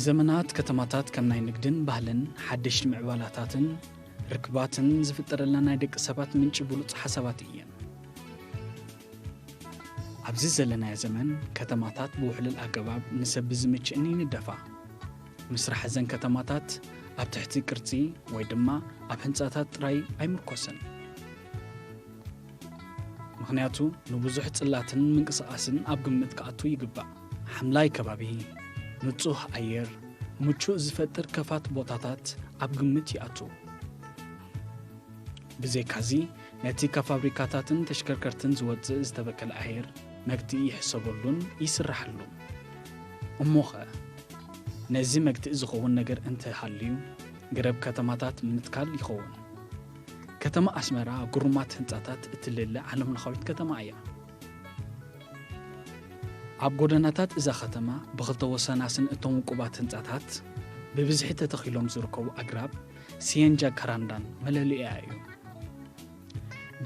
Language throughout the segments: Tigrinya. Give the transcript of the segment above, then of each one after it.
ዘመናት ከተማታት ከም ናይ ንግድን ባህልን ሓደሽቲ ምዕባላታትን ርክባትን ዝፍጠረለን ናይ ደቂ ሰባት ምንጪ ብሉጽ ሓሳባት እየን። ኣብዚ ዘለናዮ ዘመን ከተማታት ብውሕሉል ኣገባብ ንሰብ ብዝምችእን ይንደፋ። ምስራሕ እዘን ከተማታት ኣብ ትሕቲ ቅርጺ ወይ ድማ ኣብ ህንጻታት ጥራይ ኣይምርኮስን። ምኽንያቱ ንብዙሕ ጽላትን ምንቅስቓስን ኣብ ግምት ክኣቱ ይግባእ። ሓምላይ ከባቢ፣ ንጹህ ኣየር፣ ምቹእ ዝፈጥር ከፋት ቦታታት ኣብ ግምት ይኣቱ። ብዘይካዚ ነቲ ካብ ፋብሪካታትን ተሽከርከርትን ዝወጽእ ዝተበከለ ኣየር መግትኢ ይሕሰበሉን ይስራሓሉን። እሞኸ ነዚ መግትኢ ዝኸውን ነገር እንተሃልዩ ገረብ ከተማታት ምትካል ይኸውን። ከተማ ኣስመራ ግሩማት ህንጻታት እትልለ ዓለምለኻዊት ከተማ እያ። ኣብ ጎደናታት እዛ ከተማ ብኽልተ ወሰናስን እቶም ውቁባት ህንጻታት ብብዝሒ ተተኺሎም ዝርከቡ ኣግራብ ስየን ጃካራንዳን መለለይኣ እዩ።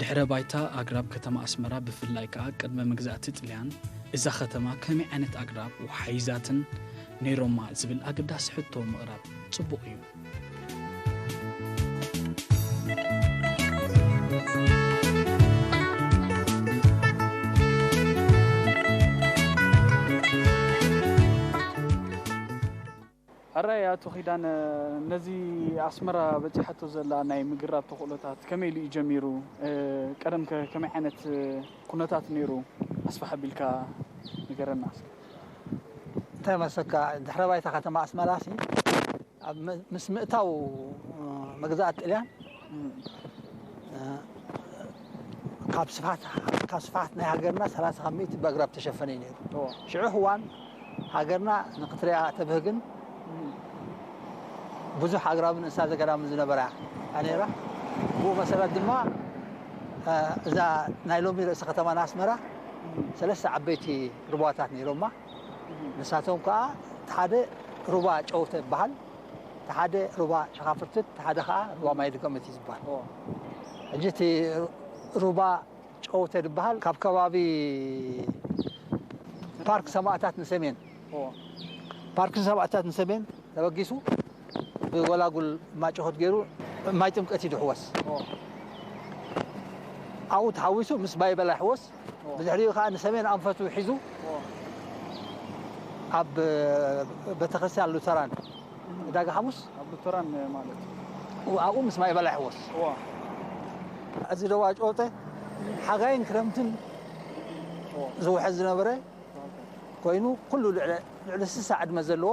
ድሕረ ባይታ ኣግራብ ከተማ ኣስመራ ብፍላይ ከኣ ቅድመ መግዛእቲ ጥልያን እዛ ከተማ ከመይ ዓይነት ኣግራብ ወሓይዛትን ነይሮማ ዝብል ኣገዳሲ ሕቶ ምቕራብ ጽቡቕ እዩ። ሕራይ ኣቶ ኪዳነ፣ ነዚ ኣስመራ በጺሓቶ ዘላ ናይ ምግራብ ተኽእሎታት ከመይ ኢሉ እዩ ጀሚሩ? ቀደም ከ ከመይ ዓይነት ኩነታት ነይሩ? ኣስፍሕ ኣቢልካ ንገረና እስኪ። እንታይ መስለካ፣ ድሕረ ባይታ ከተማ ኣስመራሲ ኣብ ምስ ምእታው መግዛእቲ ጥልያን ካብ ስፍሓት ካብ ስፍሓት ናይ ሃገርና ሰላሳ ካብ ሚእቲ ብኣግራብ ተሸፈነ እዩ ነይሩ። ሽዑ እዋን ሃገርና ንክትሪኣ ተብህግን ብዙሕ ኣግራብን እንስሳ ዘገዳምን ዝነበራ እያ ነይራ። ብኡ መሰረት ድማ እዛ ናይ ሎሚ ርእሲ ከተማና ኣስመራ ሰለስተ ዓበይቲ ሩባታት ነይሮማ። ንሳቶም ከዓ እቲ ሓደ ሩባ ጨውተ ይበሃል፣ እቲ ሓደ ሩባ ሸኻፍርትት፣ እቲ ሓደ ከዓ ሩባ ማይ ድገመት እዩ ዝበሃል። ሕጂ እቲ ሩባ ጨውተ ዝበሃል ካብ ከባቢ ፓርክ ሰማእታት ንሰሜን ፓርክ ሰማእታት ንሰሜን ተበጊሱ ብጎላጉል ማጭሆት ገይሩ ማይ ጥምቀት እዩ ድሕወስ። ኣብኡ ተሓዊሱ ምስ ማይ በላይ ሕወስ፣ ብድሕሪኡ ከዓ ንሰሜን ኣንፈቱ ሒዙ ኣብ ቤተክርስትያን ሉተራን ዕዳጋ ሓሙስ ኣብ ሉተራን ማለት ኣብኡ ምስ ማይ በላይ ሕወስ። እዚ ደዋ ጨወጠ ሓጋይን ክረምትን ዝውሕዝ ዝነበረ ኮይኑ ኩሉ ልዕሊ ስሳ ዕድመ ዘለዎ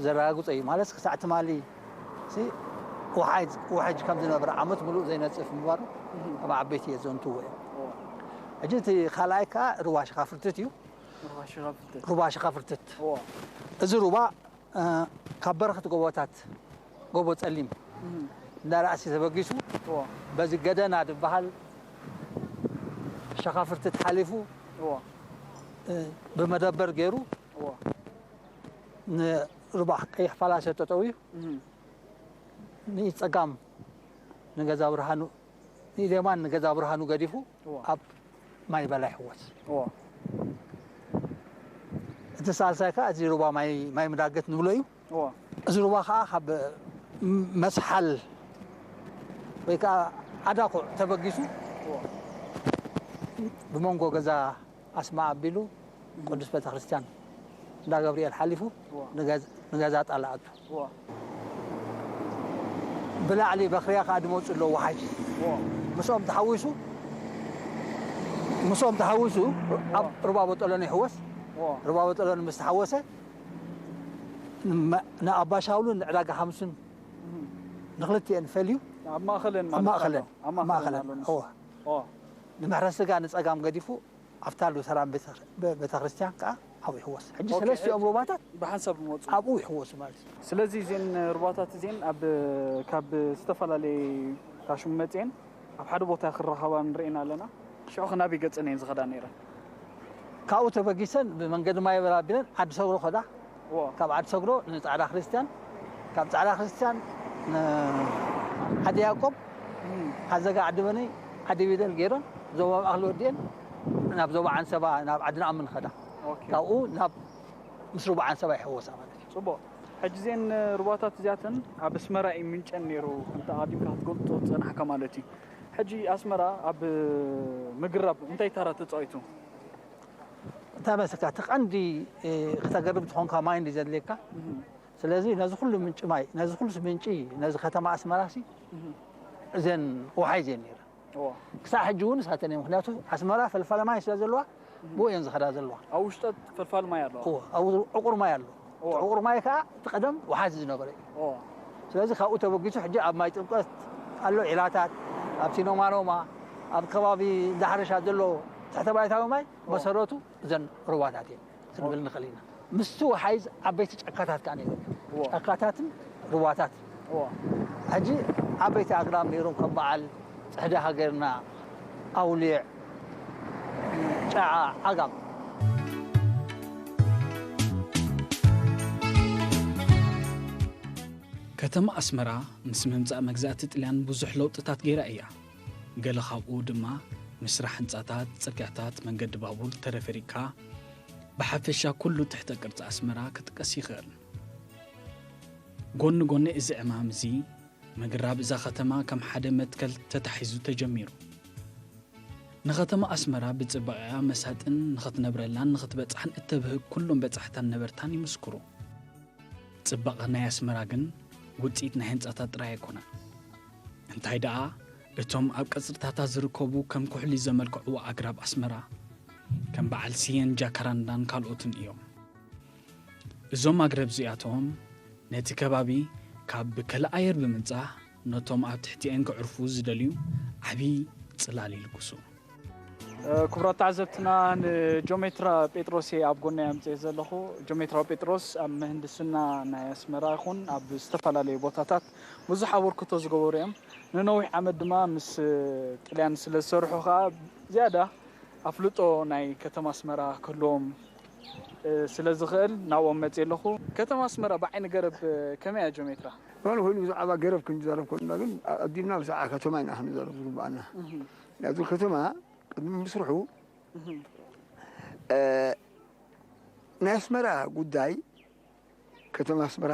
ዘረጋግጾ እዩ። ማለት ክሳዕ ትማሊ ውሓጅ ከም ዝነበረ ዓመት ምሉእ ዘይነጽፍ ምንባሩ ከም ዓበይቲ የዘንትዎ እዮም። ሕጂ እቲ ካልኣይ ከዓ ሩባ ሽኻፍርትት እዩ። ሩባ ሽኻፍርትት። እዚ ሩባ ካብ በረኽቲ ጎቦታት ጎቦ ጸሊም እንዳ ራእሲ ተበጊሱ በዚ ገደና ዝበሃል ሸኻፍርትት ሓሊፉ ብመደበር ገይሩ ንሩባ ቀይሕ ፋላሰ ጠጠው እዩ። ንኢድ ጸጋም ንገዛ ብርሃኑ ንኢድ የማን ንገዛ ብርሃኑ ገዲፉ ኣብ ማይ በላይ ይሕወስ። እቲ ሳልሳይ ከዓ እዚ ሩባ ማይ ማይ ምዳገት ንብሎ እዩ። እዚ ሩባ ከዓ ካብ መስሓል ወይ ከዓ ዓዳኩዕ ተበጊሱ ብመንጎ ገዛ ኣስማ ኣቢሉ ቅዱስ ቤተክርስትያን እንዳ ገብርኤል ሓሊፉ ንገዛ ጣል ኣቱ። ብላዕሊ በክርያ ከዓ ድመፁ ኣለዉ ወሓጅ ምስኦም ተሓዊሱ ምስኦም ተሓዊሱ ኣብ ሩባ በጠሎን ይሕወስ። ሩባ በጠሎን ምስ ተሓወሰ ንኣባ ሻውሉን ንዕዳጋ ሓምሱን ንክልቲኤን ፈልዩ ኣብ ማእኸለን ኣብ ማእኸለን ኣብ ማእኸለን እወ ንምሕረት ስጋ ንፀጋም ገዲፉ ኣብታ ሉተራን ቤተክርስትያን ከዓ ኣብኡ ይሕወስ። ሕጂ ሰለስቲኦም ሩባታት ብሓንሳብ ይመፁ ኣብኡ ይሕወሱ ማለት እዩ። ስለዚ እዚን ሩባታት እዚን ኣብ ካብ ዝተፈላለየ ታሽሙ መፅኤን ኣብ ሓደ ቦታ ክራኸባ ንርእየን ኣለና። ሽዑ ክናበይ ገፀን እየን ዝኸዳ ነይረን? ካብኡ ተበጊሰን ብመንገዲ ማይ በል ኣቢለን ዓዲ ሰግሮ ከዳ። ካብ ዓዲ ሰግሮ ንፃዕዳ ክርስትያን፣ ካብ ፃዕዳ ክርስትያን ንዓዲ ያዕቆብ፣ ዓዘጋ ዓዲ በነይ፣ ዓዲ ቢደል ገይረን ዞባ ማእኸል ወዲኤን ናብ ዞባ ዓንሰባ ናብ ዓዲ ንኣምን ከዳ። ካብኡ ናብ ምስ ርብዓን ሰብኣይ ይሕወሳ ማለት እዩ። ፅቡቕ። ሕጂ እዚአን ሩባታት እዚኣተን ኣብ ኣስመራ እዩ ምንጨን ነይሩ፣ ከምቲ ኣቐዲምካ ክትገልጾ ዝጸናሕካ ማለት እዩ። ሕጂ ኣስመራ ኣብ ምግራብ እንታይ ተራ ተጻዊቱ? እንታይ መስልካ፣ እቲ ቀንዲ ከተገርብ ዝኾንካ ማይ እንዲ ዘድልየካ። ስለዚ ነዚ ኩሉ ምንጪ ማይ፣ ነዚ ኩሉ ምንጪ፣ ነዚ ከተማ ኣስመራ ሲ እዘን ውሓይ እዘን ነይረ። ክሳብ ሕጂ እውን እሳተን እየ። ምክንያቱ ኣስመራ ፈልፋለ ማይ ስለ ዘለዋ ብኡ እየን ዝኸዳ ዘለዋ። ኣብ ውሽጠት ፈልፋል ማይ ኣለዋ። ኣብኡ ዕቁር ማይ ኣሎ። ዕቁር ማይ ከዓ እቲ ቀደም ውሓዚ ዝነበረ እዩ። ስለዚ ካብኡ ተበጊሱ ሕጂ ኣብ ማይ ጥምቀት ኣሎ ዒላታት፣ ኣብ ሲኖማኖማ፣ ኣብ ከባቢ ዳሕረሻ ዘሎ ትሕተ ባይታዊ ማይ መሰረቱ እዘን ሩባታት እየን ክንብል ንኽእል ኢና። ምስቲ ወሓይዝ ዓበይቲ ጫካታት ከዓ ነይሩ። ጫካታትን ሩባታት። ሕጂ ዓበይቲ ኣግራብ ነይሮም ከም በዓል ፅሕዲ ሃገርና፣ ኣውሊዕ፣ ጨዓ፣ ዓጋም። ከተማ ኣስመራ ምስ ምምጻእ መግዛእቲ ጥልያን ብዙሕ ለውጥታት ገይራ እያ። ገለ ካብኡ ድማ ምስራሕ ህንጻታት፣ ጽርግያታት፣ መንገዲ ባቡር፣ ተረፈሪካ ብሓፈሻ ኩሉ ትሕተ ቅርጺ ኣስመራ ክጥቀስ ይኽእል። ጎኒ ጎኒ እዚ ዕማም እዚ ምግራብ እዛ ከተማ ከም ሓደ መትከል ተታሒዙ ተጀሚሩ። ንኸተማ ኣስመራ ብጽባቐኣ መሳጥን ንኽትነብረላን ንኽትበጽሕን እተብህግ ኩሎም በጻሕታን ነበርታን ይምስክሩ። ጽባቐ ናይ ኣስመራ ግን ውጽኢት ናይ ህንጻታት ጥራይ ኣይኮነን። እንታይ ደኣ እቶም ኣብ ቀጽርታታ ዝርከቡ ከም ኩሕሊ ዘመልክዕዎ ኣግራብ ኣስመራ ከም በዓል ስየን ጃካራንዳን ካልኦትን እዮም። እዞም ኣግራብ እዚኣቶም ነቲ ከባቢ ካብ ብከለ ኣየር ብምንጻህ ነቶም ኣብ ትሕቲኤን ክዕርፉ ዝደልዩ ዓቢ ጽላል ይልግሱ። ክቡራት ተዓዘብትና ንጆሜትራ ጴጥሮስ እየ ኣብ ጎና ኣምፅእ ዘለኹ። ጆሜትራ ጴጥሮስ ኣብ ምህንድስና ናይ ኣስመራ ይኹን ኣብ ዝተፈላለዩ ቦታታት ብዙሕ ኣበርክቶ ዝገበሩ እዮም። ንነዊሕ ዓመት ድማ ምስ ጥልያን ስለ ዝሰርሑ ከዓ ዝያዳ ኣፍልጦ ናይ ከተማ ኣስመራ ክህልዎም ስለ ዝኽእል ናብኦም መፅእ ኣለኹ። ከተማ ኣስመራ ብዓይኒ ገረብ ከመይ እያ ጆሜትራ? ኖን ኮይኑ ብዛዕባ ገረብ ክንዛረብ ከለና ግን ኣዲምና ብዛዕባ ከተማ ኢና ክንዛረብ ዝግባኣና። ናዚ ከተማ ቅድሚ ምስርሑ ናይ ኣስመራ ጉዳይ ከተማ ኣስመራ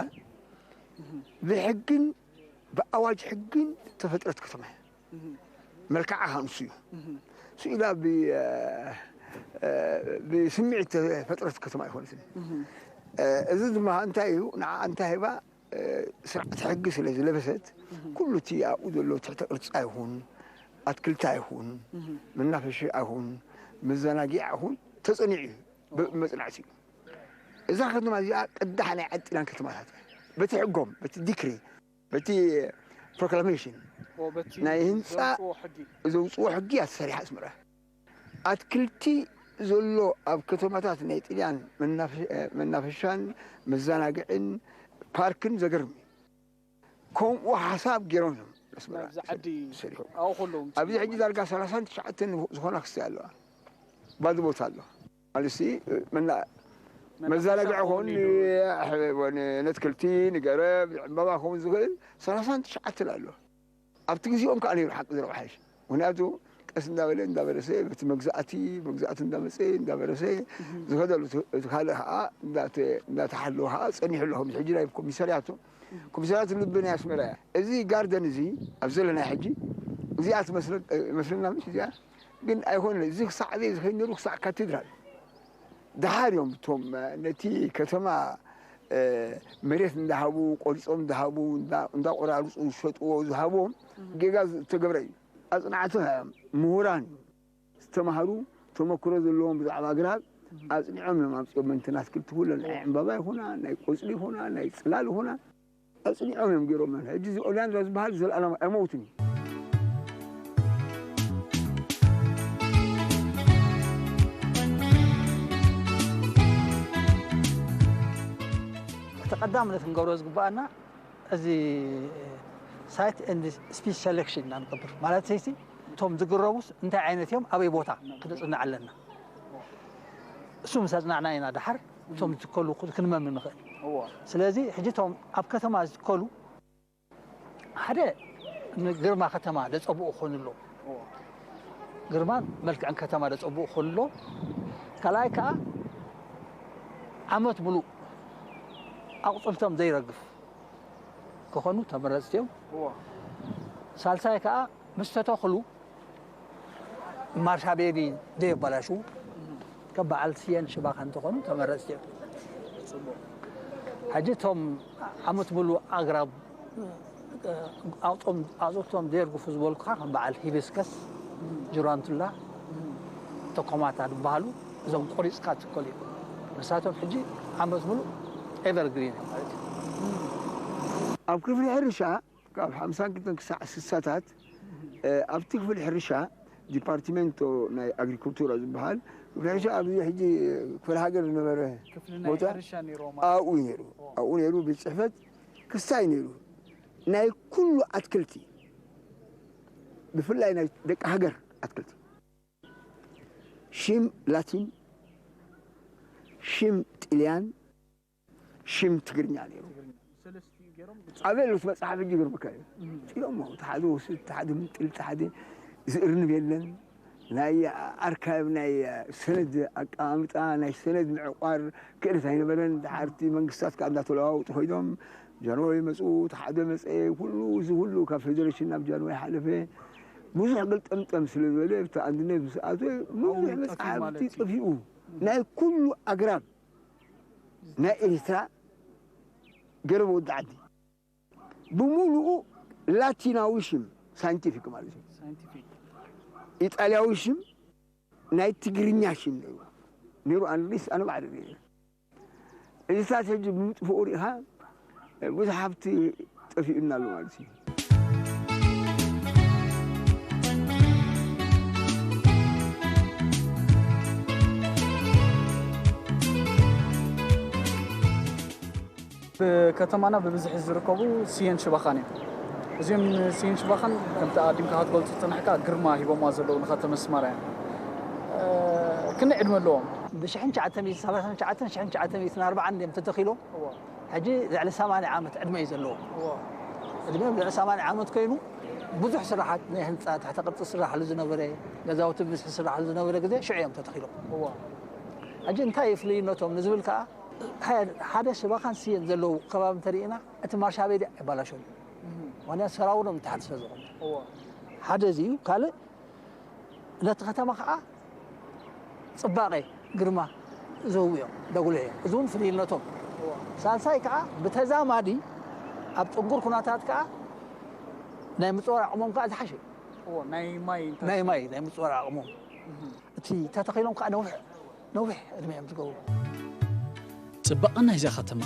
ብሕግን ብኣዋጅ ሕግን ተፈጥረት ከተማ እያ። መልክዓ ኸንሱ እዩ። ስኢላ ብስምዒት ተፈጥረት ከተማ ኣይኮነትን። እዚ ድማ እንታይ እዩ? ንዓ እንታይ ሂባ ስርዓት ሕጊ ስለ ዝለበሰት ኩሉ እቲ ኣብኡ ዘሎ ትሕተ ቅርፃ ይኹን ኣትክልታ ይኹን መናፈሻ ይኹን መዘናጊዓ ይኹን ተፀኒዑ እዩ ብመፅናዕቲ እዩ። እዛ ከተማ እዚኣ ቅዳሕ ናይ ዓጢናን ከተማታት በቲ ሕጎም በቲ ዲክሪ በቲ ፕሮክላሜሽን ናይ ህንፃ ዘውፅዎ ሕጊ ኣሰሪሓ ኣስመራ ኣትክልቲ ዘሎ ኣብ ከተማታት ናይ ጥልያን መናፈሻን መዘናግዕን ፓርክን ዘገርም እዩ። ከምኡ ሓሳብ ገይሮም እዮም ኣስመራ ሰሪሖም። ኣብዚ ሕጂ ዳርጋ ሰላሳን ትሽዓተን ዝኾና ክስታይ ኣለዋ። ባዶ ቦታ ኣሎ። ማለት መዛናግዒ ኾን ነትክልቲ ንገረብ ዕምባባ ኸውን ዝኽእል ሰላሳን ትሽዓተን ኣሎ። ኣብቲ ግዜኦም ከዓ ነይሩ ሓቂ ዝረብሓሽ ምክንያቱ ቀስ እንዳበለ እንዳበረሰ በቲ መግዛእቲ መግዛእቲ እንዳመፀ እንዳበረሰ ዝኸደሉ እቲ ካልእ ከዓ እንዳተሓለወ ከዓ ፀኒሑ ኣሎ። ከምዚ ሕጂ ናይ ኮሚሰርያቱ ኮሚሰርያቱ ልቢ ናይ ኣስመራ እያ። እዚ ጋርደን እዚ ኣብ ዘለና ሕጂ እዚኣ ትመስለና ምስ እዚኣ ግን ኣይኮነ እዚ ክሳዕ ዘይ ዝኸይድ ነሩ ክሳዕ ካቴድራል ደሓር እዮም እቶም ነቲ ከተማ መሬት እንዳሃቡ ቆሪፆም እንዳሃቡ እንዳቆራርፁ ዝሸጥዎ ዝሃብዎም ጌጋ ዝተገብረ እዩ። ኣፅናዕቲ ምሁራን ዝተማሃሩ ተመክሮ ዘለዎም ብዛዕባ ኣግራብ ኣፅኒዖም እዮም ኣምፅኦም ምእንቲ ኣትክልቲ ኩለን ናይ ዕምባባ ይኹና ናይ ቆፅሊ ይኹና ናይ ፅላል ይኹና ኣፅኒዖም እዮም ገይሮም። ሕጂ እዚ ኦሊያንድራ ዝበሃል ዘለኣለማዊ ኣይመውትን እዩ። እቲ ቀዳምነት ክንገብሮ ዝግባኣና እዚ ሳይት ኤንድ ስፒስ ሰሌክሽን ኢና ንገብር ማለት ሰይሲ እቶም ዝግረቡስ እንታይ ዓይነት እዮም ኣበይ ቦታ ክነፅንዕ ኣለና። እሱ ምስ ኣፅናዕና ኢና ደሓር እቶም ዝትከሉ ክንመም ንኽእል። ስለዚ ሕጂ እቶም ኣብ ከተማ ዝትከሉ ሓደ ንግርማ ከተማ ዘፀብቑ ክኾኑ ኣለዎም። ግርማን መልክዕን ከተማ ዘፀብቑ ክኾኑ ኣለዎም። ካልኣይ ከዓ ዓመት ሙሉእ ኣቑፅልቶም ዘይረግፍ ክኾኑ ተመረፅቲ እዮም። ሳልሳይ ከዓ ምስ ተተኽሉ ማርሻ ቤዲ ዘየባላሽዉ ከም በዓል ስየን ሽባኻን እንተኾኑ ተመረፅቲ እዮም። ሕጂ እቶም ዓመት ሙሉ ኣግራብ ኣውፅኦም ዘየርግፉ ዝበልኩኻ ከም በዓል ሂቢስከስ፣ ጅራንቱላ፣ ተኮማታ ዝበሃሉ እዞም ቆሪፅካ ትከሉ እዮም። ንሳቶም ሕጂ ዓመት ሙሉ ኤቨርግሪን እዮም ማለት እዩ። ኣብ ክፍሊ ሕርሻ ካብ ሓምሳን ክልተን ክሳዕ ስሳታት ኣብቲ ክፍሊ ሕርሻ ዲፓርትሜንቶ ናይ ኣግሪኩልቱራ ዝበሃል ክፍሊ ሕርሻ ኣብዚ ሕጂ ክፍለ ሃገር ዝነበረ ክፍሊ ናይ ቦታ ሕርሻ ነይርዎ ማለት ኣብኡ እዩ ነይሩ። ኣብኡ ነይሩ ቤት ፅሕፈት ክሳይ ነይሩ። ናይ ኩሉ ኣትክልቲ ብፍላይ ናይ ደቂ ሃገር ኣትክልቲ ሽም ላቲን፣ ሽም ጥልያን፣ ሽም ትግርኛ ነይሩ። ኣበሉት መፅሓፍ እጅ ይገርመካ እዩ። ፅዮሞ ተሓደ ወስድ ተሓደ ምንጥል ተሓደ ዝእርንብ የለን። ናይ ኣርካይብ ናይ ሰነድ ኣቀማምጣ ናይ ሰነድ ምዕቋር ክእለት ኣይነበረን። ድሓርቲ መንግስታት ካብ እንዳተለዋወጡ ኮይዶም ጃንሆይ መፁ፣ ተሓደ መፀ፣ ኩሉ እዚ ኩሉ ካብ ፌደሬሽን ናብ ጃንሆይ ሓለፈ። ብዙሕ ገልጠምጠም ስለ ዝበለ ብቲ ኣንድነት ምስ ኣተወ ብዙሕ ኣብኡ ጠፊኡ መፅሓፍቲ ማለት እዩ። ጠፊኡ። ናይ ኩሉ ኣግራብ ናይ ኤርትራ ገረብ ወዲ ዓዲ ብምሉኡ ላቲናዊ ሽም ሳይንቲፊክ ማለት እዩ። ሳይንቲፊክ። ኢጣልያዊ ሽም ናይ ትግርኛ ሽም ነይሩ ነይሩ ኣንሊስ ኣነ ባዕለ ነይረ። እዚታት ሕጂ ብምጥፍኡ ሪኢኻ ብዙሕ ሃብቲ ጠፊኡና ኣሎ ማለት እዩ። ብከተማና ብብዝሒ ዝርከቡ ስየን ሽባኻን እዮም። እዚኦም ስየን ሽባኻን ከምቲ ኣዲምካ ክትገልጹ ዝጸናሕካ ግርማ ሂቦማ ዘለዉ ንከተማ ኣስመራ እዮም። ክንደይ ዕድመ ኣለዎም? ብ ሽሕን ትሽዓተ ሚእትን ሰላሳን ትሽዓተን ሽሕን ትሽዓተ ሚእትን ኣርባዓን እዮም ተተኺሎም። እዎ። ሕጂ ልዕሊ ሰማንያ ዓመት ዕድመ እዩ ዘለዎ። እዎ። ዕድመ ልዕሊ ሰማንያ ዓመት ኮይኑ ብዙሕ ስራሓት ናይ ህንፃ ትሕተ ቅርፂ ስራሕሉ ዝነበረ፣ ገዛውቲ ብዝሒ ስራሕሉ ዝነበረ ግዜ ሽዑ እዮም ተተኺሎም። እዎ። ሕጂ እንታይ እዩ ፍልይነቶም ንዝብል ከዓ፣ ሀ-፣ ሓደ ሽባኻን ስየን ዘለዉ ከባቢ እንተሪእና እቲ ማርሻ ቤዲ ኣይባላሸውን። እህ። ምኽንያቱ ሰራውሮም ተሓት ስለ ዝኾነ። እዎ። ሓደ እዚ እዩ። ካልእ ነቲ ከተማ ከዓ ጽባቐ፣ ግርማ ዝህቡ እዮም፣ ዘጉልሑ እዮም። እዚ እውን ፍልይነቶም። እዎ። ሳልሳይ ከዓ ብተዛማዲ ኣብ ጽንኩር ኩነታት ከዓ ናይ ምጽዋር ዓቕሞም ከዓ ዝሓሸ እዩ። እዎ፣ ናይ ማይ እንታይ ናይ ማይ፣ ናይ ምጽዋር ዓቕሞም። እህ። እቲ ተተኺሎም ከዓ ነዊሕ፣ ነዊሕ ዕድመ እዮም ዝገብሩ። ጽባቐ ናይዛ ከተማ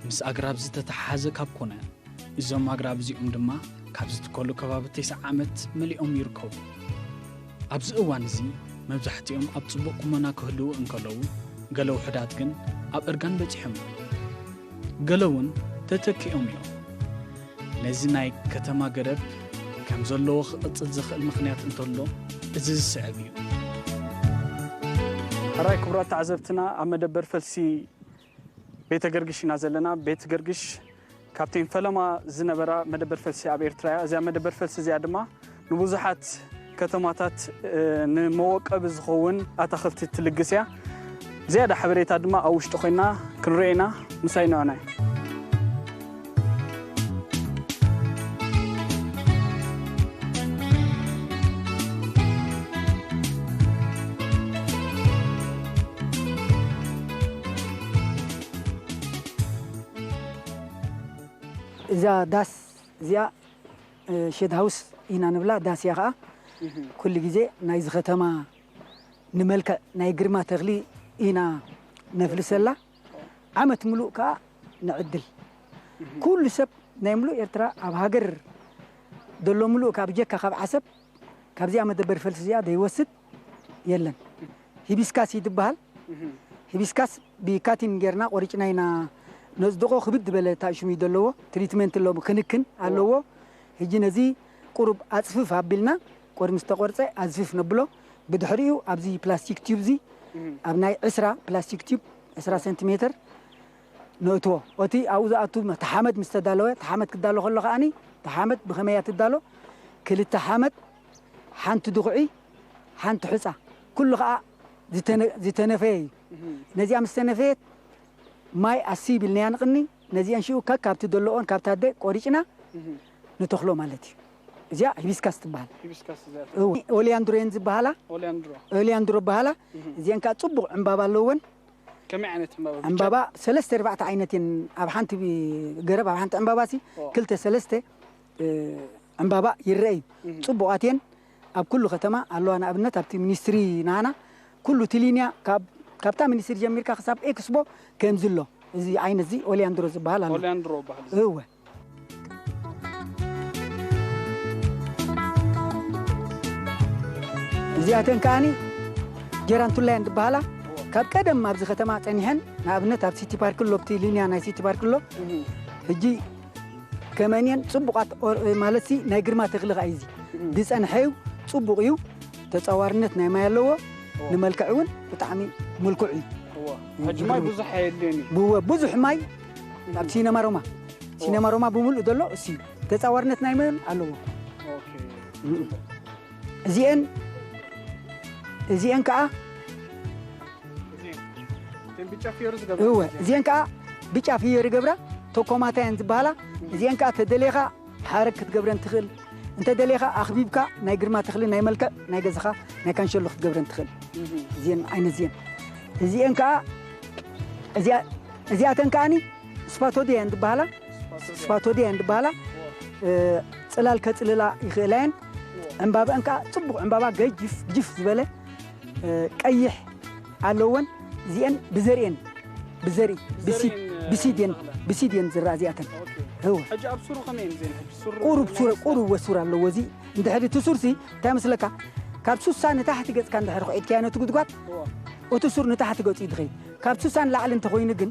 ምስ ኣግራብ ዝተተሓሓዘ ካብ ኮነ፣ እዞም ኣግራብ እዚኦም ድማ ካብ ዝትከሉ ከባቢ ተስዓ ዓመት መሊኦም ይርከቡ። ኣብዚ እዋን እዚ መብዛሕትኦም ኣብ ጽቡቕ ቁመና ክህልዉ እንከለዉ፣ ገለ ውሑዳት ግን ኣብ እርጋን በጺሖም እዮም። ገለ እውን ተተኪኦም እዮም። ነዚ ናይ ከተማ ገረብ ከም ዘለዎ ክቕጽል ዝኽእል ምኽንያት እንተሎ፣ እዚ ዝስዕብ እዩ። ሕራይ ክቡራት ተዓዘብትና፣ ኣብ መደበር ፈልሲ ቤተ ገርግሽ ኢና ዘለና። ቤት ገርግሽ ካብተን ፈለማ ዝነበራ መደበር ፈልሲ ኣብ ኤርትራ እያ። እዚኣ መደበር ፈልሲ እዚኣ ድማ ንብዙሓት ከተማታት፣ እ፣ ንመወቀቢ ዝኸውን ኣታኽልቲ ትልግስ እያ። ዝያዳ ሓበሬታ ድማ ኣብ ውሽጢ ኮይና ክንሪኦ ኢና። ምሳይ ንዕናይ። እዛ ዳስ እዚኣ፣ እ፣ ሼድ ሃውስ ኢና ንብላ። ዳስ እያ ኸዓ። እህ። ኩሉ ግዜ ናይዚ ከተማ ንመልክዕ ናይ ግርማ ተኽሊ ኢና ነፍልሰላ። ዓመት ምሉእ ከኣ ንዕድል። እህ። ኩሉ ሰብ ናይ ምሉእ ኤርትራ ኣብ ሃገር ዘሎ ምሉእ ካብ ጀካ ካብ ዓሰብ ካብዚኣ መደበር ፈልሲ እዚኣ ዘይወስድ የለን። ሂቢስካስ እዩ ዝበሃል። እህ። ሂቢስካስ ብካቲን ጌርና ቆሪጭና ኢና ነጽድቆ። ክብድ ዝበለ ታሽሙ እዩ ዘለዎ። ትሪትመንት ኣለዎ፣ ክንክን ኣለዎ። ሕጂ ነዚ ቁሩብ ኣጽፍፍ ኣቢልና፣ ቆሪ ምስ ተቆርጸ ኣዝፍፍ ነብሎ። ብድሕሪኡ ኣብዚ ፕላስቲክ ቲዩብ እዚ፣ እህ። ኣብ ናይ ዕስራ ፕላስቲክ ቲዩብ፣ ዕስራ ሰንቲሜትር ነእትዎ። እቲ ኣብኡ ዝኣቱ መ-፣ ተሓመድ ምስ ተዳለወ፣ ተሓመድ ክዳሎ ከሎ ከኣኒ፣ ተሓመድ ብኸመይ እያ ትዳሎ? ክልተ ሓመድ፣ ሓንቲ ድኹዒ፣ ሓንቲ ሑጻ። ኩሉ ከኣ ዝተነ-፣ ዝተነፈየ እዩ። እህ። ነዚኣ ምስ ተነፈየት፣ ማይ ኣስይ ቢልናያ ንቕኒ፣ ነዚአን ሽኡ ከካብቲ ደለኦን ካብታ ኣደ ቆሪጭና ንተኽሎ ማለት እዩ። እዚኣ ሂቢስካስ ትበሃል። ሂቢስካስ እዚኣ። እወ፣ ኦሊያንድሮ እየን ዝበሃላ። ኦሊያንድሮ። ኦሊያንድሮ በሃላ። እዚአን ከዓ ጽቡቕ ዕምባባ ኣለወን። ከመይ ዓይነት ዕምባባ? ዕምባባ ሰለስተ ኣርባዕተ ዓይነት እየን። ኣብ ሓንቲ ቢ-፣ ገረብ ኣብ ሓንቲ ዕምባባ ሲ ኦ። ክልተ ሰለስተ፣ እ፣ ዕምባባ ይረአ እዩ። ጽቡቓት እየን። ኣብ ኩሉ ከተማ ኣለዋ። ንኣብነት ኣብቲ ሚኒስትሪ ናና ኩሉ ትሊንያ ካብ፣ ካብታ ሚኒስትሪ ጀሚርካ ክሳብ ኤክስፖ ከምዚ ኣሎ። እዚ ዓይነት እዚ ኦሊያንድሮ ዝበሃል ኣሎ። ኦሊያንድሮ በሃል። እወ። እዚኣተን ከዓኒ ጀራንቱላ እየን ዝበሃላ። ካብ ቀደም ኣብዚ ከተማ ጸኒሐን፣ ንኣብነት ኣብ ሲቲ ፓርክ ኣሎ፣ ኣብቲ ሊንያ ናይ ሲቲ ፓርክ ኣሎ። ሕጂ ከመንየን ጽቡቓት ኦር-፣ ማለት ሲ ናይ ግርማ ተኽሊ ከኣ እዩ እዚ። ዝጸንሐ እዩ፣ ጽቡቕ እዩ። ተጻዋርነት ናይ ማይ ኣለዎ። ንመልክዕ እውን ብጣዕሚ ምልኩዕ እዩ። እወ። ሕጂ ማይ ብዙሕ ኣየድልዮን እዩ። ብወ-፣ ብዙሕ ማይ ኣብ ሲነማ ሮማ። ሲነማ ሮማ ብምሉእ ዘሎ እሱ እዩ። ተጻዋርነት ናይ ማይ እውን ኣለዎ። ኦኬ። እዚአን፣ እዚአን ከኣ እዚአን፣ እተን ብጫ ፍዮሪ ዝገብራ እወ፣ እዚአን። እዚአን ከኣ ብጫ ፍዮሪ ገብራ ተኮማታ እየን ዝበሃላ። እዚአን ከኣ ተደሌኻ ሓረግ ክትገብረን ትኽእል። እንተ ደሌኻ ኣኽቢብካ ናይ ግርማ ተኽሊ ናይ መልክዕ ናይ ገዛኻ ናይ ካንሸሎ ክትገብረን ትኽእል። እዚአን ዓይነት እዚአን። እዚአን ከኣ እዚኣ-፣ እዚኣተን ከኣኒ ስፓቶዲያ እየን ዝበሃላ። ስፓቶዲያ እየን ዝበሃላ። እ፣ ጽላል ከጽልላ ይኽእላ እየን። ዕምባባአን ከኣ ጽቡቕ ዕምባባ ገጅፍ፣ ግጅፍ ዝበለ፣ እ፣ ቀይሕ ኣለወን። እዚአን ብዘርእየን፣ ብዘርኢ፣ ብሲ-፣ ብዘርእየን፣ እ፣ ብሲድ እየን፣ ይተኽላ። ብሲድ እየን ዝረኣ እዚኣተን። ኦኬ። እወ። ሕጂ ኣብ ሱሩ ከመይ እየን እዚአን? ሕጂ ሱሩ ቁሩብ ሱር፣ ናይ ቁሩብ ወሱር ኣለዎ። እዚ እንድሕሪ እቲ ሱርሲ እንታይ መስለካ? ካብ ሱሳ ንታሕቲ ገጽካ እንድሕሪ ኹዒትካዮ ነቲ ጉድጓድ፣ እወ። እቲ ሱር ንታሕቲ ገጹ እዩ ዝኸይድ። ካብ ሱሳ ንላዕሊ እንተኾይኑ ግን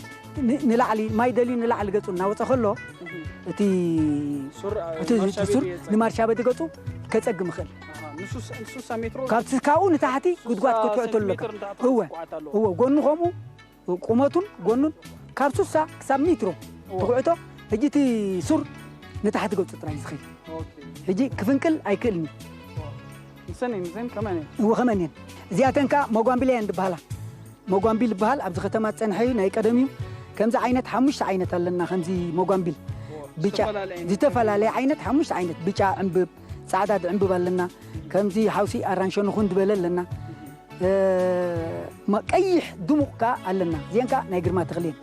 ን-፣ ንላዕሊ ማይ ደልዩ ንላዕሊ ገጹ እናወጸ ከሎ እቲ ሱር፣ እ፣ እቲ ማርሻ እቲ ሱር ቤት የጸግም። ንማርሻ ቤት ገጹ ከጸግም ይኽእል። ኣሃ፣ ንሱስ-፣ ንሱሳ ሜትሮ? ካብቲ፣ ካብኡ ንታሕቲ ሱሳ ጉድጓድ ክትኩዕቶ ኣለካ። ሴንቲሜትር ንታሕቲ እወ፣ ክኹዓት ኣለዎ። እወ፣ ጎኑ ከምኡ ቁመቱን ጎኑን ካብ ሱሳ ክሳብ ሜትሮ እወ። ትኹዕቶ። ሕጂ እቲ ሱር ንታሕቲ ገጹ ጥራይ እዩ ዝኸይድ። ኦኬ። ሕጂ ክፍንቅል ኣይክእልን እዩ። ንሰን እየን፣ ንሰን ከመን እየን? እወ፣ ከመን እየን። እዚኣተን ከኣ መጓምቢል እየን ዝበሃላ። መጓምቢል ይበሃል። ኣብዚ ከተማ ዝጸንሐ እዩ፣ ናይ ቀደም እዩ። ከምዚ ዓይነት ሓሙሽተ ዓይነት ኣለና፣ ከምዚ መጓምቢል። ብጫ፣ ዝተፈላለየ ዓይነት። ዝተፈላለየ ዓይነት ሓሙሽተ ዓይነት፣ ብጫ ዕምብብ፣ ጻዕዳ ዕምብብ ኣለና። ከምዚ ሓውሲ ኣራንሸ ንኹን ዝበለ ኣለና። እ፣ መ-፣ ቀይሕ ድሙቕ ከኣ ኣለና። እዚአን ከኣ ናይ ግርማ ተኽሊ እየን።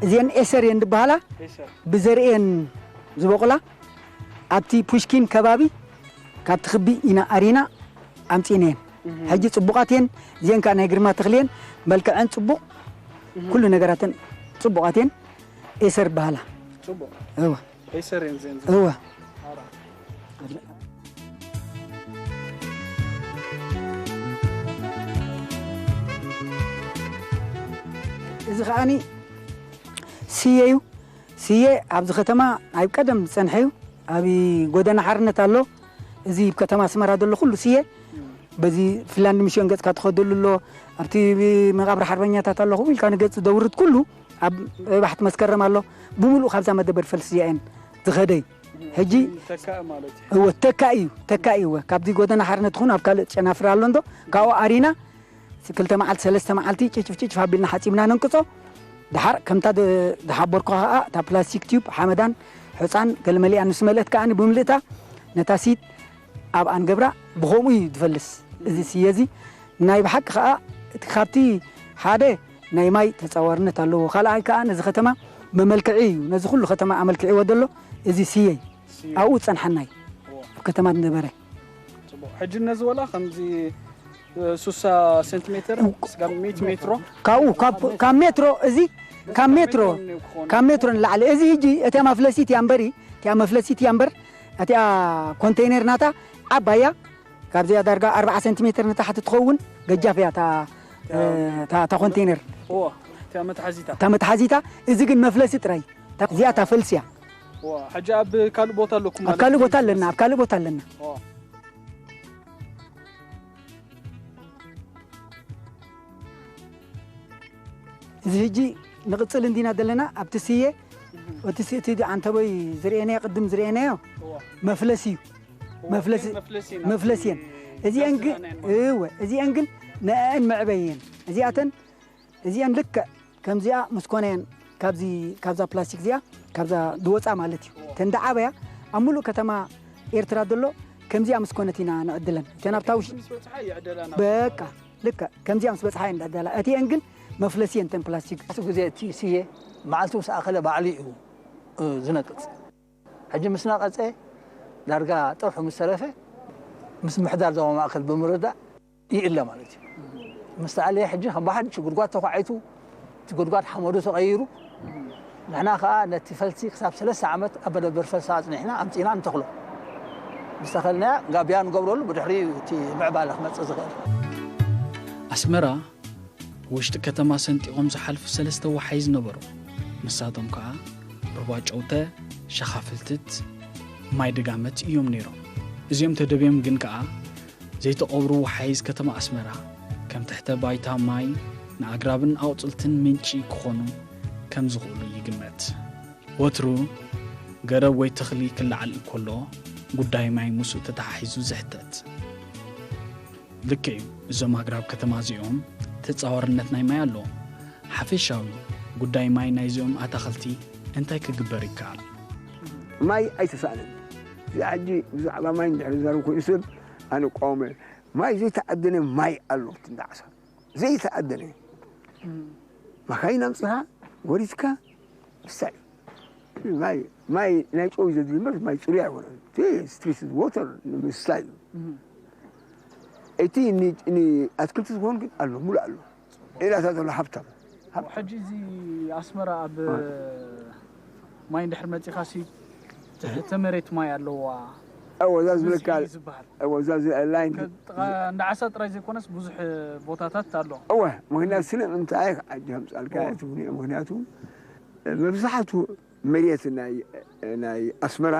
እዚአን ኤሰር እየን ዝበሃላ። ኤሰር። ብዘርእየን ዝበቑላ ኣብቲ ፑሽኪን ከባቢ ካብቲ ክቢ ኢና ኣሪና ኣምጺእናየን። እህ። ሕጂ ጽቡቓት እየን። እዚአን ከኣ ናይ ግርማ ተኽሊ እየን። መልክዐን ጽቡቕ፣ እህ። ኩሉ ነገራተን ጽቡቓት እየን። ኤሰር በሃላ። ጽቡቕ። እወ። ኤሰር እየን እዚአን። እወ። ኣራ። እዚ ከኣኒ ስየ እዩ። ስየ ኣብዚ ከተማ ኣብ ቀደም ዝጸንሐ እዩ። ኣብ ጎደና ሓርነት ኣሎ። እዚ ኣብ ከተማ ኣስመራ ዘሎ ኩሉ ስየ፣ በዚ ፊንላንድ ሚሽን ገጽካ ትኸደሉ ኣሎ። ኣብቲ መቓብር ሓርበኛታት ኣሎ፣ ከምኡ ኢልካ ንገጽ ደውርድ ኩሉ ኣብ ባሕቲ መስከረም ኣሎ። ብምሉእ ካብዛ መደበር ፈልሲ እዚኣ እየን ዝኸደ እዩ። ሕጂ ተካኢ ማለት እዩ። እወ፣ ተካኢ እዩ፣ ተካኢ እወ። ካብዚ ጎደና ሓርነት ይኹን ኣብ ካልእ ጨናፍር ኣሎ እንዶ፣ ካብኡ ኣሪና ክልተ መዓልቲ፣ ሰለስተ መዓልቲ ጭጭፍ ጭጭፍ ኣቢልና ሓጺብና ነንቅጾ። ደሓር ከምታ ደ-፣ ዝሓበርኩኻ ኸኣ እታ ፕላስቲክ ቲዩብ ሓመዳን ሑጻን ገለ መሊኣ ንስ መልእት ከኣ ብምልእታ ነታ ሲድ ኣብኣ ንገብራ። ብኸምኡ እዩ ዝፈልስ እዚ ስየ እዚ። ናይ ብሓቂ ኸኣ እቲ ካብቲ ሓደ ናይ ማይ ተጻዋርነት ኣለዎ። ካልኣይ ከኣ ነዚ ከተማ መመልክዒ እዩ። ነዚ ኩሉ ከተማ ኣመልኪዕዎ ዘሎ እዚ ስየ እዩ። ስየ። ኣብኡ ዝጸንሓና እዩ። እዎ። ኣብ ከተማ ዝነበረ። ጽቡቕ። ሕጂ ነዚ ወላ ከምዚ፣ እ፣ ሱሳ ሴንቲሜትር እው-፣ ስጋብ ሚእቲ ሜትሮ? ካብኡ፣ ካብ፣ ካብ ሜትሮ፣ እዚ ካብ ሜትሮ፣ ካብ ሜትሮ ንላዕሊ። እዚ ሕጂ እቲኣ መፍለሲት እያ እምበሪ፣ እቲኣ መፍለሲት እያ እምበር፣ እቲኣ ኮንቴይነር ናታ ዓባይ እያ። ካብዚኣ ዳርጋ ኣርብዓ ሴንቲሜትር ንታሕቲ ትኸውን ገጃፍ እያ እታ፣ እ፣ እታ፣ እታ ኮንቴይነር። እዎ፣ እታ መትሓዚታ። እታ መትሓዚታ፣ እዚ ግን መፍለሲ ጥራይ። እታ፣ እዚኣ እታ ፈልሲ እያ። እዎ፣ ሕጂ ኣብ ካልእ ቦታ ኣለኩም ኣብ ማለት ካልእ እዩ? ቦታ ኣለና፣ ኣብ ካልእ ቦታ ኣለና። እዎ። እዚ ሕጂ ንቕጽል እንዲና ዘለና ኣብቲ ስየ፣ እህ። እቲ ስ-፣ እቲ ዓንተቦይ ዝርእየናዮ፣ ቅድም ዝርእየናዮ እዎ። መፍለሲ እዩ። መፍለሲ መፍለሲ እየን። እዚአን ግን እወ እዚአን ግን ንአን መዕበይ እየን። እዚአተን እዚአን ልክዕ ከምዚኣ ምስ ኮነየን ካብዚ ካብዛ ፕላስቲክ እዚኣ ካብዛ ዝወፃ ማለት እዩ። ተንዳዓበያ ኣብ ሙሉእ ከተማ ኤርትራ ዘሎ ከምዚኣ ምስ ኮነት ኢና ንዕድለን። እተን ኣብታ ውሽ በቃ ልክዕ ከምዚኣ ምስ በፅሓ እየን ዝዕደላ። እቲአን ግን መፍለሲ እየን እተን ፕላስቲክ። እቲ ግዜ እቲ ስየ መዓልቱ ምስ ኣኸለ ባዕሉ እዩ ዝነቅፅ። ሕጂ ምስ ነቐጸ ዳርጋ ጥርሑ ምስ ተረፈ ምስ ምሕዳር ዞባ ማእከል ብምርዳእ ይእለ ማለት እዩ። ምስ ተኣለየ ሕጂ ከም ብሓድሽ ጉድጓድ ተዃዒቱ እቲ ጉድጓድ ሓመዱ ተቐይሩ ንሕና ከኣ ነቲ ፈልሲ ክሳብ ሰለስተ ዓመት ኣብ መደበር ፈልሲ ኣጽኒሕና ኣምጺእና ንተኽሎ። ምስ ተኸልናያ ጋብያ ንገብረሉ ብድሕሪኡ እቲ ምዕባለ ክመጽእ ዝኽእል። ኣስመራ ውሽጢ ከተማ ሰንጢቖም ዝሓልፉ ሰለስተ ወሓይዝ ነበሩ። ንሳቶም ከኣ ሩባ ጨውተ፣ ሸኻ ፍልትት፣ ማይ ደጋመት እዮም ነይሮም። እዚኦም ተደብዮም ግን ከኣ ዘይተቐብሩ ወሓይዝ ከተማ ኣስመራ ከም ትሕተ ባይታ ማይ ንኣግራብን ኣቑጽልትን ምንጪ ክኾኑ ከም ዝኽእሉ ይግመት። ወትሩ ገረብ ወይ ተኽሊ ክለዓል እንከሎ ጉዳይ ማይ ምስኡ ተተሓሒዙ ዝሕተት። ልክዕ እዩ፣ እዞም ኣግራብ ከተማ እዚኦም ተጻዋርነት ናይ ማይ ኣለዎም። ሓፈሻዊ ጉዳይ ማይ ናይዚኦም ኣታኽልቲ እንታይ ክግበር ይከኣል? ማይ ኣይተሳእነን። እዚ ሕጂ ብዛዕባ ማይ እንድሕር ዝዛረብ ኮይኑ ሰብ ኣነ እቃወሞ እየ። ማይ ዘይተኣደነ ማይ ኣሎ ኣብቲ እንዳ ዓሳ ዘይተኣደነ ማካይን ኣምፂኻ ወሪድካ ምስታይ እዩ። ማይ ማይ ናይ ጨው ዘድሊ እምበር ማይ ፅሩይ ኣይኮነን። እቲ ስትሪት ወተር ንምስታይ እዩ። እቲ ን- ንኣትክልቲ ዝኸውን ግን ኣሎ ሙሉእ ኣሎ። ዒላታት ኣሎ ሃብታም። ሕጂ እዚ ኣስመራ ኣብ ማይ እንድሕር መፂኻሲ ትሕተ መሬት ማይ ኣለዋ። እወ እዛ ዝብለካ ዝበሃል እወ እዛ ዚ- ላይን እንዳ ዓሳ ጥራይ ዘይኮነስ ብዙሕ ቦታታት ኣሎ። እወ ምክንያቱ ስለ ምንታይ ዓዲ ከምፃልካ ትብኒ ምክንያቱ መብዛሕቱ መሬት ናይ ናይ ኣስመራ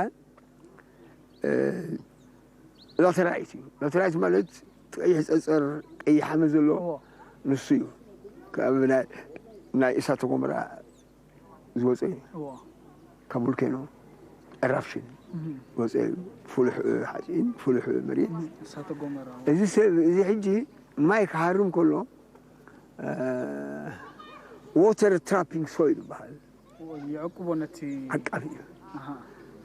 ላተራይት እዩ። ላተራይት ማለት ቀይሕ ፀፀር ቀይሕ ሓመድ ዘሎ ንሱ እዩ። ካብ ናይ እሳተ ጎመራ ዝወፀ እዩ። ካብ ቮልኬኖ ኤራፕሽን ዝወፀ እዩ። ፍሉሕ ሓፂን ፍሉሕ መሬት። እዚ ሰብ እዚ ሕጂ ማይ ክሃርም ከሎ water trapping soil ይበሃል። ይዕቅቦ ነቲ ዓቃቢ እዩ።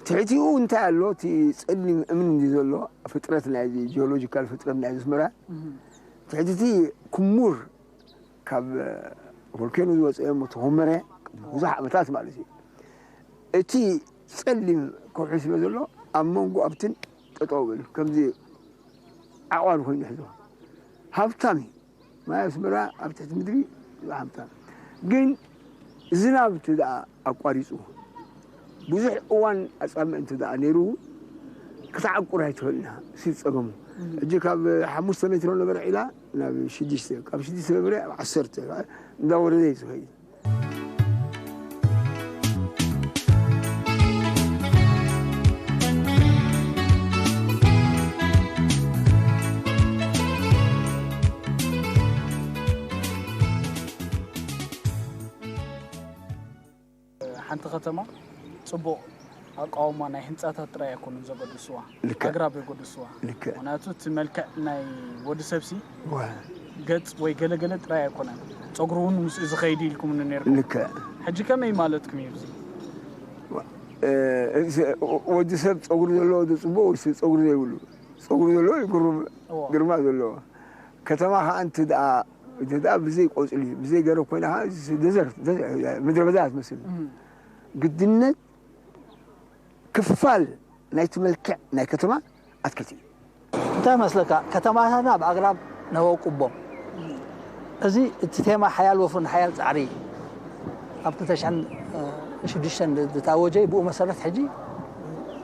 ትሕቲኡ እንታይ ኣሎ? እቲ ጸሊም እምኒ እንዲ ዘሎ ፍጥረት ናይ ጂኦሎጂካል ፍጥረት ናይ ኣስመራ ትሕቲ እቲ ክሙር ካብ ቮልኬኖ ዝወፀ እሞ ተኾመረ ብዙሕ ዓመታት ማለት እዩ። እቲ ጸሊም ከውሒ ስለ ዘሎ ኣብ መንጎ ኣብትን ጠጠው በሉ ከምዚ ዓቋር ኮይኑ ሕዞ ሃብታም እዩ። ማይ ኣስመራ ኣብ ትሕቲ ምድሪ ይበሃል። ግን ዝናብ እንተ ደኣ ኣቋሪጹ፣ ብዙሕ እዋን ኣጻምእ እንተ ደኣ ነይሩ፣ ክትዓቁር ኣይትኽእልን ኢኻ። እሱ እዩ ጸገሙ። ሕጂ ካብ ሓሙሽተ ሜትሮ ነበረ ዒላ ናብ ሽዱሽተ፣ ካብ ሽዱሽተ ነበረ ኣብ ዓሰርተ እንዳወረደ እዩ ዝኸይድ። ሓንቲ ከተማ ፅቡቕ ኣቃውማ ናይ ህንፃታት ጥራይ ኣይኮኑን ዘገድስዋ፣ ኣግራብ የገድስዋ። ምክንያቱ እቲ መልክዕ ናይ ወዲ ሰብሲ ገፅ ወይ ገለገለ ጥራይ ኣይኮነን፣ ፀጉሪ እውን ምስኡ ዝኸይድ ኢልኩም ነርኩም። ሕጂ ከመይ ማለትኩም እዩ እዚ? ወዲ ሰብ ፀጉሪ ዘለዎ ዶ ፅቡቕ ወይስ ፀጉሪ ዘይብሉ? ፀጉሪ ዘለዎ እዩ ግሩም ግርማ ዘለዎ። ከተማ ከዓ እንተ ደኣ እንተ ደኣ ብዘይ ቆፅሊ ብዘይ ገረብ ኮይና ከዓ ደዘርት ምድረ በዳ ትመስል። ግድነት ክፋል ናይቲ መልክዕ ናይ ከተማ ኣትክልቲ እዩ። እንታይ መስለካ፣ ከተማታትና ብኣግራብ ነወቁቦም። እዚ እቲ ቴማ ሓያል ወፍሪ ንሓያል ጻዕሪ ኣብ ክልተ ሽሕን ሽዱሽተን ዝታወጀ እዩ። ብኡ መሰረት ሕጂ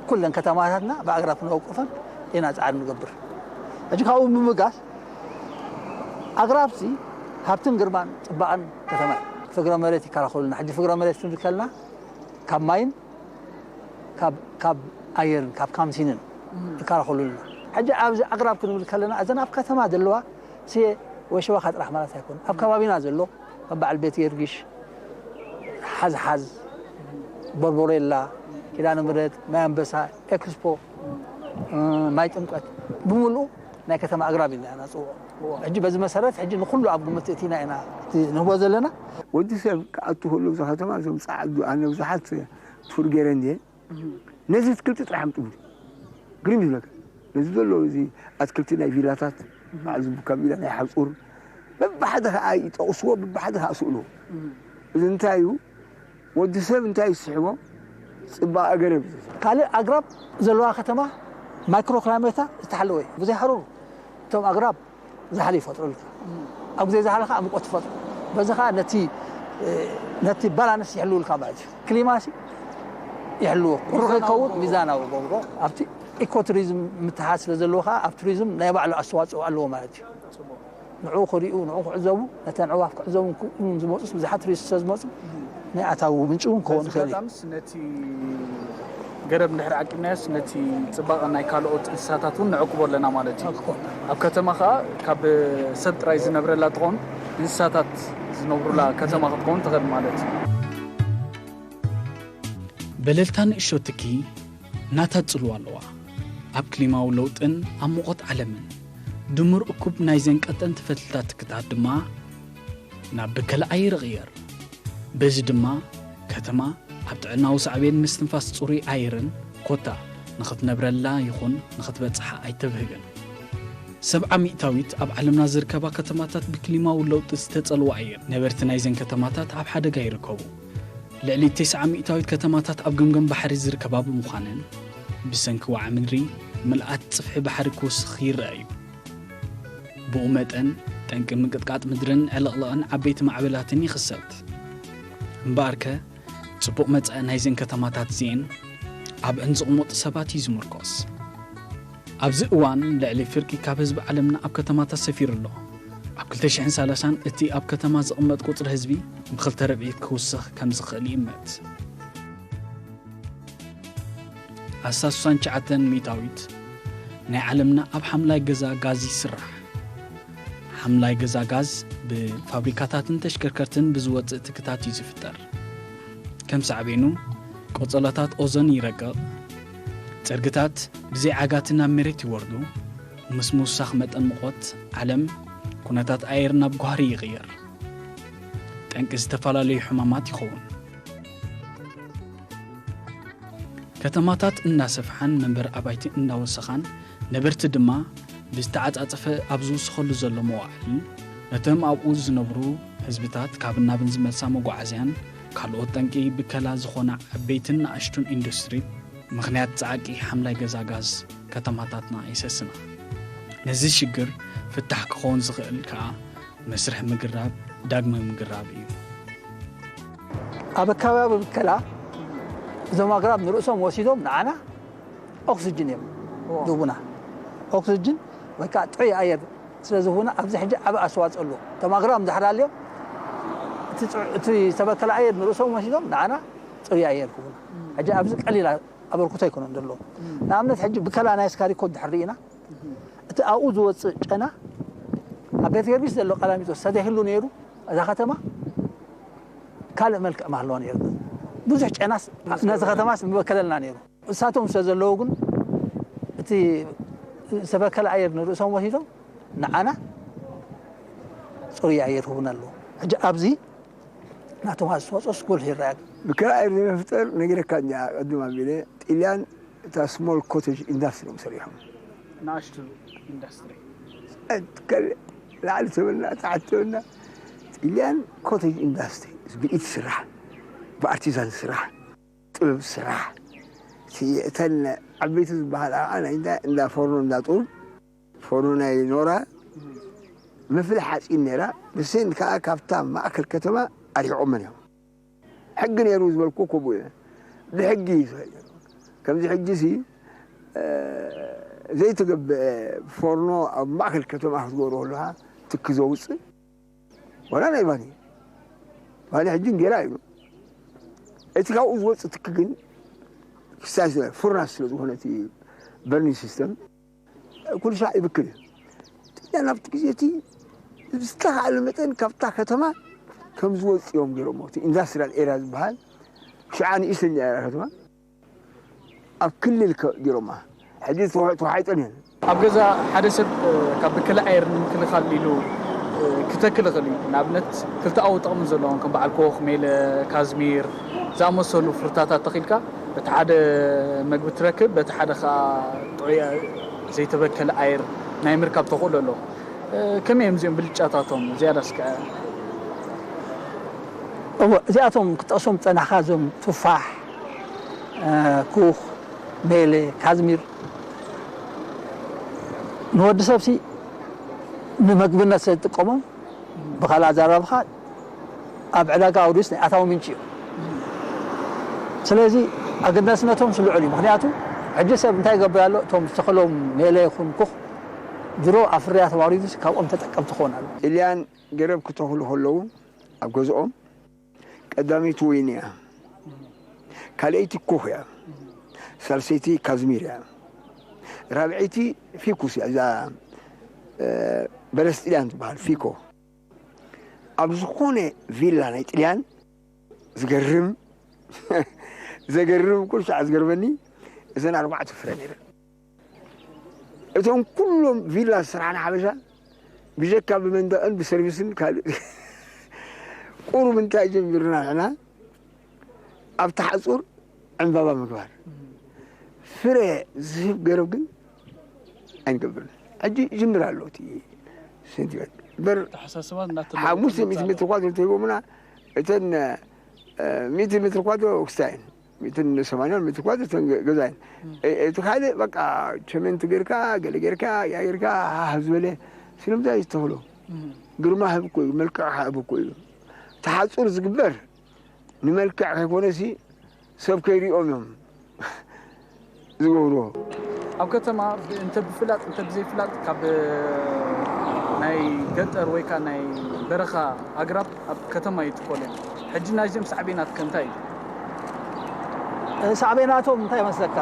ኩለን ከተማታትና ብኣግራብ ክነወቁፈን ኢና ጻዕሪ ንገብር። ሕጂ ካብኡ ብምብጋስ ኣግራብሲ ሃብትን ግርማን ጽባቐን ከተማ እዩ። ፍግረ መሬት ይከላኸሉልና። ሕጂ ፍግረ መሬት ክንብል ከለና ካብ ማይን ካብ ኣየርን ካብ ካምሲንን ይከላኸሉልና። ሕጂ ኣብዚ ኣግራብ ክንብል ከለና እዘን ኣብ ከተማ ዘለዋ ስየ ወይ ሸወኻ ጥራሕ ማለት ኣይኮን። ኣብ ከባቢና ዘሎ ከም በዓል ቤት ጊዮርጊሽ፣ ሓዝሓዝ፣ ቦርቦሬላ፣ ኪዳነ ምሕረት፣ ማይ ኣንበሳ፣ ኤክስፖ፣ ማይ ጥምቀት ብምሉኡ ናይ ከተማ ኣግራብ ኢልና ኢና ንፅውዖ። ሕጂ በዚ መሰረት ሕጂ ንኩሉ ኣብ ግምት እቲና ኢና እቲ ንህቦ ዘለና። ወዲ ሰብ ክኣቱ ከሎ እዛ ከተማ እዞም ፃዓዱ ኣነ ብዙሓት ቱር ገይረ እንድየ ነዚ ኣትክልቲ ጥራሕ ኣምፅኡ ግርም ይብለካ ነዚ ዘሎ እዚ ኣትክልቲ ናይ ቪላታት ባዕዚ ካብ ቪላ ናይ ሓፁር በብሓደ ከዓ ይጠቕስዎ በብሓደ ከዓ ስእልዎ እዚ እንታይ እዩ ወዲ ሰብ እንታይ ዝስሕቦ ፅባቐ ገረብ እዩ። ካልእ ኣግራብ ዘለዋ ከተማ ማይክሮ ክላይሜታ ዝተሓለወ እዩ። ብዘይ ሓሩር እቶም ኣግራብ ዛሕሊ ይፈጥሩልካ። ኣብ ግዜ ዛሕሊ ከዓ ሙቀት ይፈጥሩ። በዚ ከዓ ነቲ ነቲ ባላንስ ይሕልውልካ ማለት እዩ። ክሊማ ሲ ይሕልዎ። ቁሪ ከይከውን ሚዛናዊ ገብሮ። ኣብቲ ኢኮ ቱሪዝም ምትሓዝ ስለ ዘለዎ ከዓ ኣብ ቱሪዝም ናይ ባዕሉ ኣስተዋፅኦ ኣለዎ ማለት እዩ። ንዕኡ ክሪኡ ንዕኡ ክዕዘቡ ነተን ኣዕዋፍ ክዕዘቡ ክእሉ ዝመፁስ ብዙሓት ቱሪስት ስለ ዝመፁ ናይ ኣታዊ ምንጪ እውን ክኸውን ይኽእል እዩ። ነቲ ገረብ እንድሕር ዓቂብናዮስ ነቲ ፅባቐ ናይ ካልኦት እንስሳታት እውን ነዕቁቦ ኣለና ማለት እዩ። ኣብ ከተማ ከዓ ካብ ሰብ ጥራይ ዝነብረላ ትኾን እንስሳታት ዝነብሩላ ከተማ ክትከውን ትኽእል ማለት እዩ። በለልታ ንእሾ ትኪ ናታ ጽልዋ ኣለዋ። ኣብ ክሊማዊ ለውጥን ኣብ ሙቐት ዓለምን ድሙር እኩብ ናይዘን ቀጠንቲ ፈትልታት ትክታት ድማ ናብ ብከላ ኣየር ይቕየር። በዚ ድማ ከተማ ኣብ ጥዕናዊ ሳዕቤን ምስትንፋስ ጽሩይ ኣየርን ኮታ ንኽትነብረላ ይኹን ንኽትበጽሓ ኣይተብህግን። ሰብዓ ሚእታዊት ኣብ ዓለምና ዝርከባ ከተማታት ብክሊማዊ ለውጢ ዝተጸልዋ እየን። ነበርቲ ናይዘን ከተማታት ኣብ ሓደጋ ይርከቡ። ልዕሊ ተስዓ ሚእታዊት ከተማታት ኣብ ገምገም ባሕሪ ዝርከባ ብምዃነን ብሰንኪ ዋዒ ምድሪ ምልኣት ጽፍሒ ባሕሪ ክውስኽ ይረአ እዩ። ብኡ መጠን ጠንቂ ምንቅጥቃጥ ምድርን ዕልቕልቕን ዓበይቲ ማዕበላትን ይኽሰት። እምበኣርከ ጽቡቕ መጻኢ ናይዘን ከተማታት እዚኤን ኣብአን ዝቕመጡ ሰባት እዩ ዝምርኮስ። ኣብዚ እዋን ልዕሊ ፍርቂ ካብ ህዝቢ ዓለምና ኣብ ከተማታት ሰፊሩ ኣሎ። ኣብ ክልተ ሽሕን ሰላሳን እቲ ኣብ ከተማ ዝቕመጥ ቁጽሪ ህዝቢ ብኽልተ ርብዒት ክውስኽ ከም ዝኽእል ይእመት። ኣስታት ሱሳን ትሽዓተን ሚእታዊት ናይ ዓለምና ኣብ ሓምላይ ገዛ ጋዝ ይስራሕ። ሓምላይ ገዛ ጋዝ ብፋብሪካታትን ተሽከርከርትን ብዝወጽእ ትክታት እዩ ዝፍጠር። ከም ሳዕቤኑ ቆጸሎታት ኦዞን ይረቅቕ። ጸርግታት ብዘይ ዓጋቲ ናብ መሬት ይወርዱ። ምስ ምውሳኽ መጠን ሙቐት ዓለም ኩነታት ኣየር ናብ ጓህሪ ይቕየር። ጠንቂ ዝተፈላለዩ ሕማማት ይኸውን። ከተማታት እናሰፍሓን መንበሪ ኣባይቲ እናወሰኻን ነበርቲ ድማ ብዝተዓጻጸፈ ኣብ ዝውስኸሉ ዘሎ መዋዕል ነቶም ኣብኡ ዝነብሩ ህዝብታት ካብ ናብን ዝመልሳ መጓዓዝያን ካልኦት ጠንቂ ብከላ ዝኾና ዓበይትን ንኣሽቱን ኢንዱስትሪ ምኽንያት ጸዓቂ ሓምላይ ገዛ ጋዝ ከተማታትና የሰስና። ነዚ ሽግር ፍታሕ ክኸውን ዝኽእል ከኣ መስርሕ ምግራብ ዳግመ ምግራብ እዩ። ኣብ ኣከባቢ ብከላ እዞም ኣግራብ ንርእሶም ወሲዶም ንዓና ኦክስጅን እዮም ዝህቡና። ኦክስጅን ወይ ከዓ ጥዑይ ኣየር ስለ ዝህቡና ኣብዚ ሕጂ ዓብ ኣስተዋፅኦ ኣለዎ። እቶም ኣግራብ እንድሕር ኣልዮም እቲ ዝተበከለ ኣየር ንርእሶም ወሲዶም ንዓና ፅሩይ ኣየር ክህቡና። ሕጂ ኣብዚ ቀሊል ኣበርክቶ ኣይኮነን ዘለዎ። ንኣብነት ሕጂ ብከላ ናይ ስካሪኮ እንድሕር ርኢና እቲ ኣብኡ ዝወፅእ ጨና ኣብ ቤተ ጊዮርጊስ ዘሎ ቀላሚጦስ ተዘይህሉ ነይሩ እዛ ከተማ ካልእ መልክዕ ማህለዋ ነይሩ። ብዙሕ ጨናስ ነዚ ከተማስ ምበከለልና ነይሩ። እሳቶም ስለ ዘለዉ ግን እቲ ዝተበከለ ኣየር ንርእሶም ወሲዶም ንዓና ፅሩይ ኣየር ህቡና ኣለዉ። ሕጂ ኣብዚ ናቶም ኣስተዋፅኦስ ጎልህ ይረኣያ። ብከላ ኣየር ዘይመፍጠር ነጊረካ እኛ ቅድም ኣቢለ ጥልያን እታ ስሞል ኮቴጅ ኢንዳስትሪ እዮም ሰሪሖም። ንኣሽቱ ኢንዳስትሪ ላዕሊ ተበልና ታሕቲ ተበልና ጥልያን ኮቴጅ ኢንዳስትሪ ብኢድ ስራሕ ብኣርቲዛን ስራሕ ጥበብ ስራሕ እተን ዓበይቲ ዝበሃል ኣዓ ናይ እንታይ እንዳ ፎርኖ እንዳ ጡብ ፎርኖ ናይ ኖራ መፍልሒ ሓፂን ነይራ ንሰን ከዓ ካብታ ማእከል ከተማ ኣርሒቆመን እዮም ሕጊ ነይሩ ዝበልኩ ከምኡ እየ ብሕጊ እዩ ዝኸይድ ነይሩ ከምዚ ሕጂ ሲ ዘይተገብአ ፎርኖ ኣብ ማእከል ከተማ ክትገብሮ ከለካ ትኪ ዘውፅእ ዋላ ናይ ባኒ ባኒ ሕጂ እንጌራ እዩ እቲ ካብኡ ዝወፅእ ትኪ ግን ክሳይ ስለ ፍርናስ ስለ ዝኾነ እቲ በርኒንግ ሲስተም ኩሉ ሻዕ ይብክል እዩ ጥልያን ኣብቲ ግዜ እቲ ብዝተኻእለ መጠን ካብታ ከተማ ከም ዝወፅእ እዮም ገይሮሞ እቲ ኢንዳስትሪያል ኤርያ ዝበሃል ሽዓ ንእሽተኛ ኤርያ ከተማ ኣብ ክልል ገይሮማ ሕጂ ተዋሒጠን እየን። ኣብ ገዛ ሓደ ሰብ ካብ ብክለ ኣየር ንምክልኻል ኢሉ ክተክል ይኽእል እዩ። ንኣብነት ክልተኣዊ ጥቕሚ ዘለዎም ከም በዓል ኮኽ፣ ሜለ፣ ካዝሚር ዝኣመሰሉ ፍርታታት ተኺልካ በቲ ሓደ መግቢ ትረክብ፣ በቲ ሓደ ከዓ ጥዑይ ዘይተበከለ ኣየር ናይ ምርካብ ተኽእሎ ኣሎ። ከመይ እዮም እዚኦም ብልጫታቶም? ዝያዳ እስከ እወ እዚኣቶም ክጠቕሶም ዝፀናሕካ እዞም ቱፋሕ፣ ኩኽ፣ ሜለ፣ ካዝሚር ንወዲ ሰብሲ ንመግብነት ስለ ዝጥቀሞም ብኻልእ ኣዘራርባኻ ኣብ ዕዳጋ ኣውሪስ ናይ ኣታዊ ምንጪ እዮም። ስለዚ ኣገዳስነቶም ስልዑል እዩ። ምክንያቱ ሕጂ ሰብ እንታይ ይገብር ኣሎ? እቶም ዝተኸሎም ሜለ ይኹን ኩኽ ድሮ ኣብ ፍርያት ኣዋሪዱስ ካብኦም ተጠቀምቲ ክኾን ኣሎ። ጥልያን ገረብ ክተኽሉ ከለዉ ኣብ ገዝኦም ቀዳመይቲ ወይኒ እያ፣ ካልኣይቲ ኮኽ እያ፣ ሳልሰይቲ ካዝሚር እያ፣ ራብዐይቲ ፊኩስ እያ። እዛ በለስ ጥልያን ትበሃል ፊኮ። ኣብ ዝኾነ ቪላ ናይ ጥልያን ዝገርም ዘገርም ኩሉ ሰዓት ዝገርመኒ እዘን ኣርባዕተ ፍረ ነይረን። እቶም ኩሎም ቪላ ዝስርሓና ሓበሻ ብጀካ ብመንደቕን ብሰርቪስን ካልእ ቁሩብ እንታይ ጀሚርና ንሕና ኣብቲ ሓፁር ዕምባባ ምግባር ፍረ ዝህብ ገረብ ግን ኣይንገብርን። ሕጂ ይጅምር ኣሎ እቲ ሴንቲመንት በር ሓሙስተ ሚእቲ ሜትር ኳድሮ ተሂቦምና እተን ሚእቲ ሜትር ኳድሮ ክስታይን ሚእትን ሰማንያን ሜትር ኳድሮ እተን ገዛይን እቲ ካልእ በቃ ቸመንት ጌርካ ገለ ጌርካ ያ ጌርካ ሃህ ዝበለ ስለምንታይ ዝተኽሎ ግርማ ህብ እኮ እዩ፣ መልክዕ ሃብ እኮ እዩ። ተሓፁር ዝግበር ንመልክዕ ከይኮነሲ ሰብ ከይሪኦም እዮም ዝገብርዎ። ኣብ ከተማ እንተ ብፍላጥ እንተ ብዘይፍላጥ ካብ ናይ ገጠር ወይ ከዓ ናይ በረኻ ኣግራብ ኣብ ከተማ ይትኮል እዮም። ሕጂ ናይዚኦም ሳዕቤናት ከ እንታይ እዩ? ሳዕቤናቶም እንታይ መስለካ?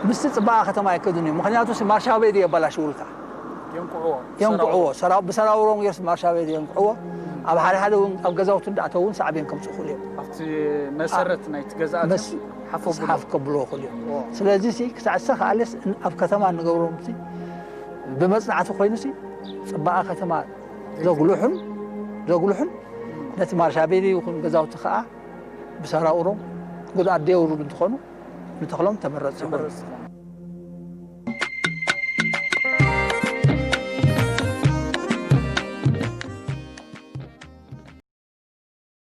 ምስቲ ፅባቐ ከተማ ኣይከዱን እዮም። ምክንያቱ ማርሻ ቤድ የበላሽውልካ። የንቁዕዎ የንቁዕዎ ሰራው ብሰራውሮም ጌርስ ማርሻ ቤት የንቁዕዎ። ኣብ ሓደ ሓደ እውን ኣብ ገዛውቲ እንዳኣተው እውን ሳዕቤን ከምፅኡ ይኽእሉ እዮም። ኣብቲ መሰረት ናይቲ ገዛእቲ ሓፍ ሓፍ ከብልዎ ይኽእሉ እዮም። ስለዚ ሲ ክሳዕ ዝኸኣለስ ኣብ ከተማ እንገብሮም ሲ ብመፅናዕቲ ኮይኑ ሲ ፅባቐ ከተማ ዘጉልሑን ዘጉልሑን ነቲ ማርሻ ቤት ይኹን ገዛውቲ ከዓ ብሰራውሮም ጉድኣት ደየውርዱ እንትኾኑ ንተኽሎም ተመረፂ ይኾኑ።